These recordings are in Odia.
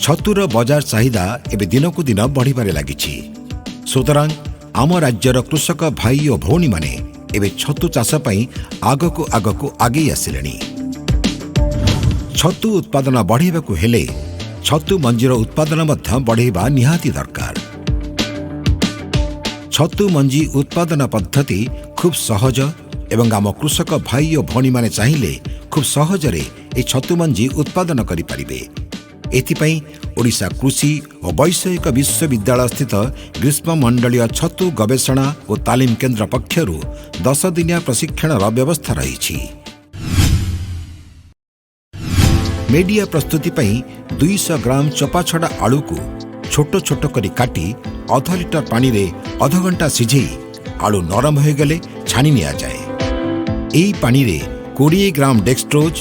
ଛତୁର ବଜାର ଚାହିଦା ଏବେ ଦିନକୁ ଦିନ ବଢ଼ିବାରେ ଲାଗିଛି। ସୁତରାଂ ଆମ ରାଜ୍ୟର କୃଷକ ଭାଇ ଓ ଭଉଣୀମାନେ ଏବେ ଛତୁ ଚାଷ ପାଇଁ ଆଗକୁ ଆଗକୁ ଆଗେଇ ଆସିଲେଣି। ଛତୁ ଉତ୍ପାଦନ ବଢ଼ାଇବାକୁ ହେଲେ ଛତୁ ମଞ୍ଜିର ଉତ୍ପାଦନ ମଧ୍ୟ ବଢ଼ାଇବା ନିହାତି ଦରକାର। ଛତୁ ମଞ୍ଜି ଉତ୍ପାଦନ ପଦ୍ଧତି ଖୁବ୍ ସହଜ ଏବଂ ଆମ କୃଷକ ଭାଇ ଓ ଭଉଣୀମାନେ ଚାହିଁଲେ ଖୁବ୍ ସହଜରେ ଏହି ଛତୁ ମଞ୍ଜି ଉତ୍ପାଦନ କରିପାରିବେ। ଏଥିପାଇଁ ଓଡ଼ିଶା କୃଷି ଓ ବୈଷୟିକ ବିଶ୍ୱବିଦ୍ୟାଳୟ ସ୍ଥିତ ଗ୍ରୀଷ୍ମମଣ୍ଡଳୀୟ ଛତୁ ଗବେଷଣା ଓ ତାଲିମ କେନ୍ଦ୍ର ପକ୍ଷରୁ 10 ଦିନିଆ ପ୍ରଶିକ୍ଷଣର ବ୍ୟବସ୍ଥା ରହିଛି। ମେଡିଆ ପ୍ରସ୍ତୁତି ପାଇଁ 200 ଗ୍ରାମ ଚୋପା ଛଡ଼ା ଆଳୁକୁ ଛୋଟ ଛୋଟ କରି କାଟି ଅଧ ଲିଟର ପାଣିରେ ଅଧଘଣ୍ଟା ସିଝେଇ ଆଳୁ ନରମ ହୋଇଗଲେ ଛାଣି ନିଆଯାଏ। ଏହି ପାଣିରେ 20 ଗ୍ରାମ ଡେକ୍ସଟ୍ରୋଜ୍,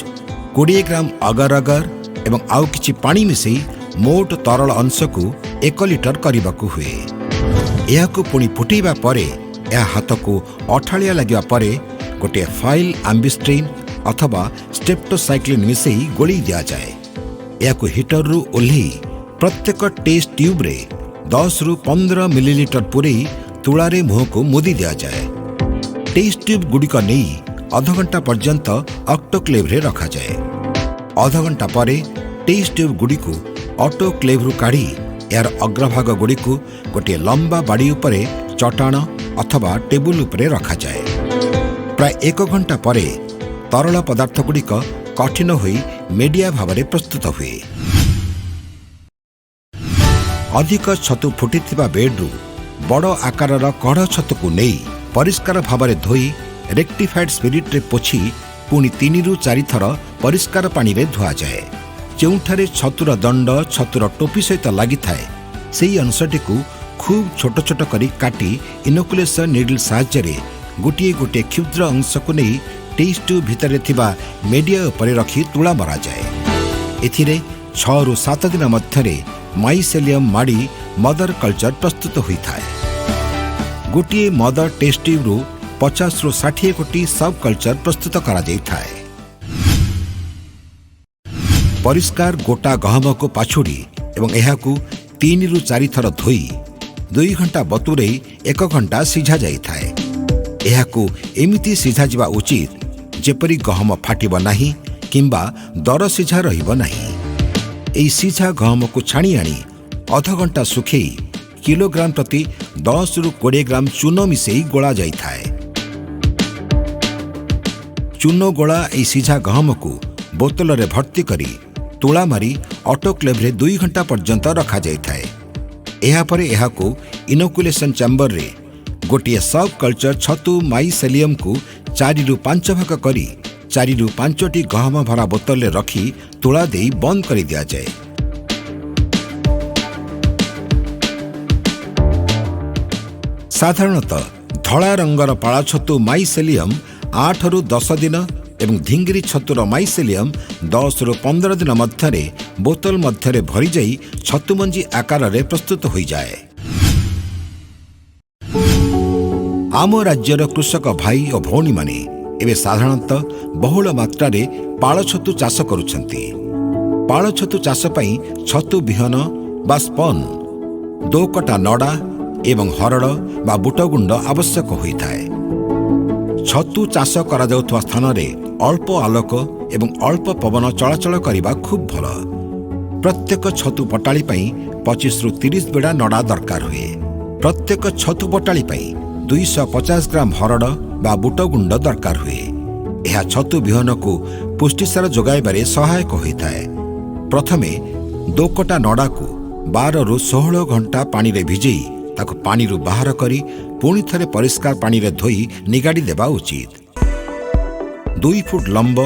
20 ଗ୍ରାମ ଅଗର ଅଗର ଏବଂ ଆଉ କିଛି ପାଣି ମିଶାଇ ମୋଟ ତରଳ ଅଂଶକୁ 1 ଲିଟର କରିବାକୁ ହୁଏ। ଏହାକୁ ପୁଣି ଫୁଟେଇବା ପରେ ଏହା ହାତକୁ ଅଠାଳିଆ ଲାଗିବା ପରେ ଗୋଟିଏ ଫାଇଲ୍ ଆମ୍ବିଷ୍ଟ୍ରିନ୍ ଅଥବା ଷ୍ଟ୍ରେପ୍ଟୋସାଇକ୍ଲିନ୍ ମିଶାଇ ଗୋଳେଇ ଦିଆଯାଏ। ଏହାକୁ ହିଟରରୁ ଓହ୍ଲେଇ ପ୍ରତ୍ୟେକ ଟେଷ୍ଟ ଟ୍ୟୁବ୍ରେ 10ରୁ 15 ମିଲିଲିଟର ପୂରେଇ ତୁଳାରେ ମୁହଁକୁ ମୁଦି ଦିଆଯାଏ। ଟେଷ୍ଟ ଟ୍ୟୁବ୍ ଗୁଡ଼ିକ ନେଇ ଅଧଘଣ୍ଟା ପର୍ଯ୍ୟନ୍ତ ଅଟୋକ୍ଲେଭ୍ରେ ରଖାଯାଏ। ଅଧଘଣ୍ଟା ପରେ ଟେଷ୍ଟ ଟ୍ୟୁବ୍ ଗୁଡ଼ିକୁ ଅଟୋକ୍ଲେଭ୍ରୁ କାଢ଼ି ଏହାର ଅଗ୍ରଭାଗ ଗୁଡ଼ିକୁ ଗୋଟିଏ ଲମ୍ବା ବାଡ଼ି ଉପରେ ଚଟାଣ ଅଥବା ଟେବୁଲ ଉପରେ ରଖାଯାଏ। ପ୍ରାୟ ଏକ ଘଣ୍ଟା ପରେ ତରଳ ପଦାର୍ଥଗୁଡ଼ିକ କଠିନ ହୋଇ ମେଡିଆ ଭାବରେ ପ୍ରସ୍ତୁତ ହୁଏ। ଅଧିକ ଛତୁ ଫୁଟିଥିବା ବେଡ୍ରୁ ବଡ଼ ଆକାରର କଢ଼ ଛତୁକୁ ନେଇ ପରିଷ୍କାର ଭାବରେ ଧୋଇ ରେକ୍ଟିଫାଏଡ୍ ସ୍ପିରିଟ୍ରେ ପୋଛି ପୁଣି 3ରୁ 4 ଥର ପରିଷ୍କାର ପାଣିରେ ଧୁଆଯାଏ। ଯେଉଁଠାରେ ଛତୁର ଦଣ୍ଡ ଛତୁର ଟୋପି ସହିତ ଲାଗିଥାଏ, ସେହି ଅଂଶଟିକୁ ଖୁବ୍ ଛୋଟ ଛୋଟ କରି କାଟି ଇନୋକୁଲେସନ୍ ନିଡଲ୍ ସାହାଯ୍ୟରେ ଗୋଟିଏ ଗୋଟିଏ କ୍ଷୁଦ୍ର ଅଂଶକୁ ନେଇ ଟେଷ୍ଟ ଟ୍ୟୁବ୍ ଭିତରେ ଥିବା ମେଡିଆ ଉପରେ ରଖି ତୁଳା ମରାଯାଏ। ଏଥିରେ 6ରୁ 7 ଦିନ ମଧ୍ୟରେ ମାଇସେଲିୟମ୍ ମାଡ଼ି ମଦର କଲଚର ପ୍ରସ୍ତୁତ ହୋଇଥାଏ। ଗୋଟିଏ ମଦର ଟେଷ୍ଟ ଟ୍ୟୁବ୍ରୁ 50ରୁ 60 ଗୋଟି ସବ୍ କଲଚର ପ୍ରସ୍ତୁତ କରାଯାଇଥାଏ। ପରିଷ୍କାର ଗୋଟା ଗହମକୁ ପାଛୁଡ଼ି ଏବଂ ଏହାକୁ 3ରୁ 4 ଥର ଧୋଇ 2 ଘଣ୍ଟା ବତୁରେଇ ଏକ ଘଣ୍ଟା ସିଝା ଯାଇଥାଏ। ଏହାକୁ ଏମିତି ସିଝାଯିବା ଉଚିତ, ଯେପରି ଗହମ ଫାଟିବ ନାହିଁ କିମ୍ବା ଦର ସିଝା ରହିବ ନାହିଁ। ଏହି ସିଝା ଗହମକୁ ଛାଣି ଆଣି ଅଧଘଣ୍ଟା ଶୁଖେଇ କିଲୋଗ୍ରାମ ପ୍ରତି 10ରୁ 20 ଗ୍ରାମ ଚୂନ ମିଶାଇ ଗୋଳା ଯାଇଥାଏ। ଚୂନ ଗୋଳା ଏହି ସିଝା ଗହମକୁ ବୋତଲରେ ଭର୍ତ୍ତି କରି ତୁଳା ମାରି ଅଟୋକ୍ଲେଭ୍ରେ 2 ଘଣ୍ଟା ପର୍ଯ୍ୟନ୍ତ ରଖାଯାଇଥାଏ। ଏହାପରେ ଏହାକୁ ଇନୋକୁଲେସନ୍ ଚାମ୍ବରରେ ଗୋଟିଏ ସବ୍ କଲଚର ଛତୁ ମାଇସେଲିୟମକୁ 4ରୁ 5 ଭାଗ କରି 4ରୁ 5ଟି ଗହମ ଭରା ବୋତଲରେ ରଖି ତୁଳା ଦେଇ ବନ୍ଦ କରିଦିଆଯାଏ। ସାଧାରଣତଃ ଧଳା ରଙ୍ଗର ପାଳ ଛତୁ ମାଇସେଲିୟମ 8ରୁ 10 ଦିନ ଏବଂ ଧିଙ୍ଗିରି ଛତୁର ମାଇସେଲିୟମ 10ରୁ 15 ଦିନ ମଧ୍ୟରେ ବୋତଲ ମଧ୍ୟରେ ଭରିଯାଇ ଛତୁମଞ୍ଜି ଆକାରରେ ପ୍ରସ୍ତୁତ ହୋଇଯାଏ। ଆମ ରାଜ୍ୟର କୃଷକ ଭାଇ ଓ ଭଉଣୀମାନେ ଏବେ ସାଧାରଣତଃ ବହୁଳ ମାତ୍ରାରେ ପାଳ ଛତୁ ଚାଷ କରୁଛନ୍ତି। ପାଳ ଛତୁ ଚାଷ ପାଇଁ ଛତୁ ବିହନ ବା ସ୍ପନ୍, ଦୋକଟା ନଡ଼ା ଏବଂ ହରଡ଼ ବା ବୁଟଗୁଣ୍ଡ ଆବଶ୍ୟକ ହୋଇଥାଏ। ଛତୁ ଚାଷ କରାଯାଉଥିବା ସ୍ଥାନରେ ଅଳ୍ପ ଆଲୋକ ଏବଂ ଅଳ୍ପ ପବନ ଚଳାଚଳ କରିବା ଖୁବ୍ ଭଲ। ପ୍ରତ୍ୟେକ ଛତୁ ପଟାଳି ପାଇଁ 25ରୁ 30 ବିଡ଼ା ନଡ଼ା ଦରକାର ହୁଏ। ପ୍ରତ୍ୟେକ ଛତୁ ପଟାଳି ପାଇଁ 250 ଗ୍ରାମ ହରଡ଼ ବା ବୁଟଗୁଣ୍ଡ ଦରକାର ହୁଏ। ଏହା ଛତୁ ବିହନକୁ ପୁଷ୍ଟିସାର ଯୋଗାଇବାରେ ସହାୟକ ହୋଇଥାଏ। ପ୍ରଥମେ ଦୋକଟା ନଡ଼ାକୁ 12ରୁ 16 ଘଣ୍ଟା ପାଣିରେ ଭିଜେଇ ତାକୁ ପାଣିରୁ ବାହାର କରି ପୁଣି ଥରେ ପରିଷ୍କାର ପାଣିରେ ଧୋଇ ନିଗାଡ଼ି ଦେବା ଉଚିତ। 2 ଫୁଟ ଲମ୍ବ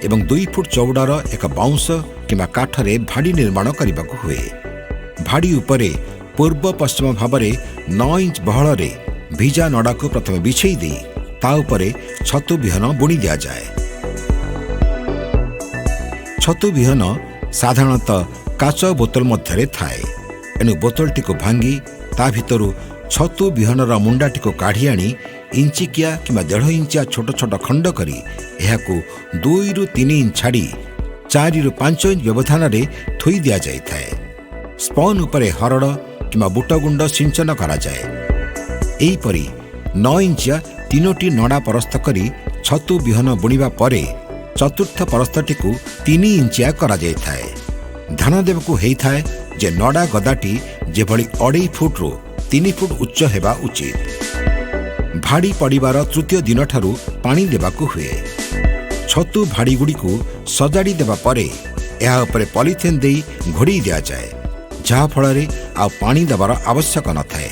ଏବଂ 2 ଫୁଟ ଚଉଡ଼ାର ଏକ ବାଉଁଶ କିମ୍ବା କାଠରେ ଭାଡ଼ି ନିର୍ମାଣ କରିବାକୁ ହୁଏ। ଭାଡ଼ି ଉପରେ ପୂର୍ବ ପଶ୍ଚିମ ଭାବରେ 9 ଇଞ୍ଚ ବହଳରେ ଭିଜା ନଡ଼ାକୁ ପ୍ରଥମେ ବିଛେଇ ଦେଇ ତା ଉପରେ ଛତୁ ବିହନ ବୁଣି ଦିଆଯାଏ। ଛତୁ ବିହନ ସାଧାରଣତଃ କାଚ ବୋତଲ ମଧ୍ୟରେ ଥାଏ। ଏଣୁ ବୋତଲଟିକୁ ଭାଙ୍ଗି ତା ଭିତରୁ ଛତୁ ବିହନର ମୁଣ୍ଡାଟିକୁ କାଢ଼ି ଆଣି ଇଞ୍ଚିକିଆ କିମ୍ବା 1.5 ଇଞ୍ଚିଆ ଛୋଟ ଛୋଟ ଖଣ୍ଡ କରି ଏହାକୁ 2ରୁ 3 ଇଞ୍ଚ ଛାଡ଼ି 4ରୁ 5 ଇଞ୍ଚ ବ୍ୟବଧାନରେ ଥୋଇ ଦିଆଯାଇଥାଏ। ସ୍ପନ୍ ଉପରେ ହରଡ଼ କିମ୍ବା ବୁଟଗୁଣ୍ଡ ସିଞ୍ଚନ କରାଯାଏ। ଏହିପରି 9 ଇଞ୍ଚିଆ ତିନୋଟି ନଡ଼ା ପରସ୍ତ କରି ଛତୁ ବିହନ ବୁଣିବା ପରେ ଚତୁର୍ଥ ପରସ୍ତଟିକୁ 3 ଇଞ୍ଚିଆ କରାଯାଇଥାଏ। ଧ୍ୟାନ ଦେବାକୁ ହେଇଥାଏ ଯେ ନଡ଼ା ଗଦାଟି ଯେଭଳି 2.5 ଫୁଟରୁ 3 ଫୁଟ ଉଚ୍ଚ ହେବା ଉଚିତ। ଭାଡ଼ି ପଡ଼ିବାର ତୃତୀୟ ଦିନଠାରୁ ପାଣି ଦେବାକୁ ହୁଏ। ଛତୁ ଭାଡ଼ିଗୁଡ଼ିକୁ ସଜାଡ଼ି ଦେବା ପରେ ଏହା ଉପରେ ପଲିଥିନ୍ ଦେଇ ଘୋଡ଼େଇ ଦିଆଯାଏ, ଯାହାଫଳରେ ଆଉ ପାଣି ଦେବାର ଆବଶ୍ୟକ ନଥାଏ।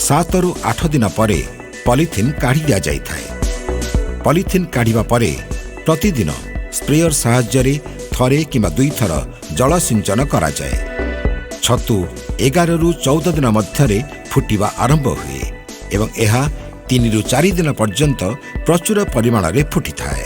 7ରୁ 8 ଦିନ ପରେ ପଲିଥିନ୍ କାଢ଼ି ଦିଆଯାଇଥାଏ। ପଲିଥିନ୍ କାଢ଼ିବା ପରେ ପ୍ରତିଦିନ ସ୍ପ୍ରେୟର ସାହାଯ୍ୟରେ ଥରେ କିମ୍ବା ଦୁଇଥର ଜଳସିଞ୍ଚନ କରାଯାଏ। ଛତୁ 11ରୁ 14 ଦିନ ମଧ୍ୟରେ ଫୁଟିବା ଆରମ୍ଭ ହୁଏ ଏବଂ ଏହା 3ରୁ 4 ଦିନ ପର୍ଯ୍ୟନ୍ତ ପ୍ରଚୁର ପରିମାଣରେ ଫୁଟିଥାଏ।